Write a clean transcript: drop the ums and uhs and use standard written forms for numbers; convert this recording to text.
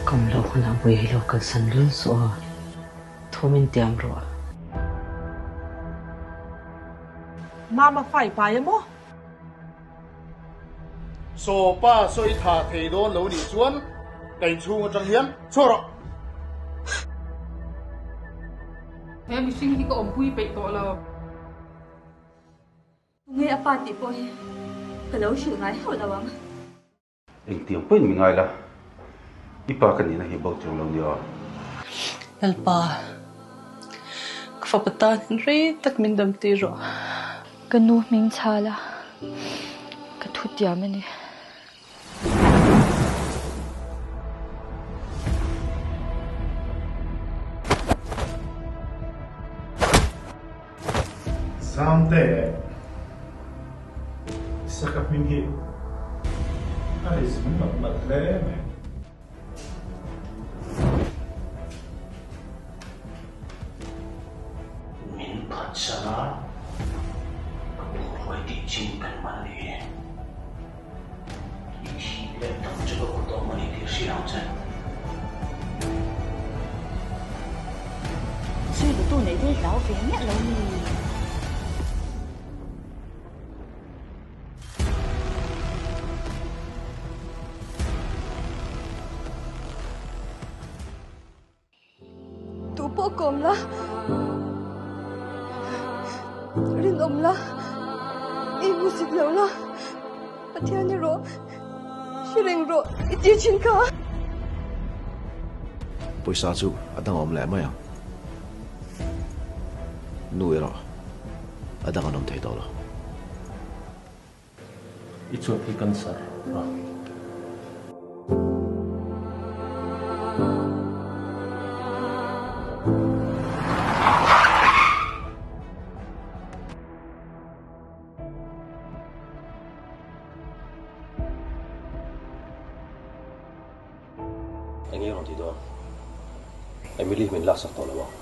Ka awm loh hunah Bawihi lo kalsan lul suh aw. Thu min tiam rawh. Mama fai pai a maw? Saw pa sawi tha thei dawn lo nih chuan ka inchhung atang hian chhuak rawh. He mihring hi ka awmpui peih tawh lo. Tunge a pa tih pawh hi ka lo hrilh ngai hauh lo ang. Engtiang pawhin mi ngai la, i pa ka nihna hi bo chuang lo nia. Lalpa, ka fapa tan rei tak min dam tir rawh. Ka nu hming chhal a, ka thu tiam a ni. Zamte leh Isaka hming hi a ri zung nalh nalh hle mai. Min phatsan a, ka bungrua i tih chin kan man ni e. I thih leh tak chu ka kut awm a ni tih hria ang che. Zui lutu neih te hlau ve miah lo mi? Tu pawh kawm la, rinawm la, i hmusit lo la, Pathian erawh hre reng rawh i ti thin kha. Pawisa chu a dang a awm leh mai ang. Nu erawh a dang an awm thei tawh lo. I chuap hi cancer a. Eng nge rawn ti dawn? Emily min laksak tawh lo ang.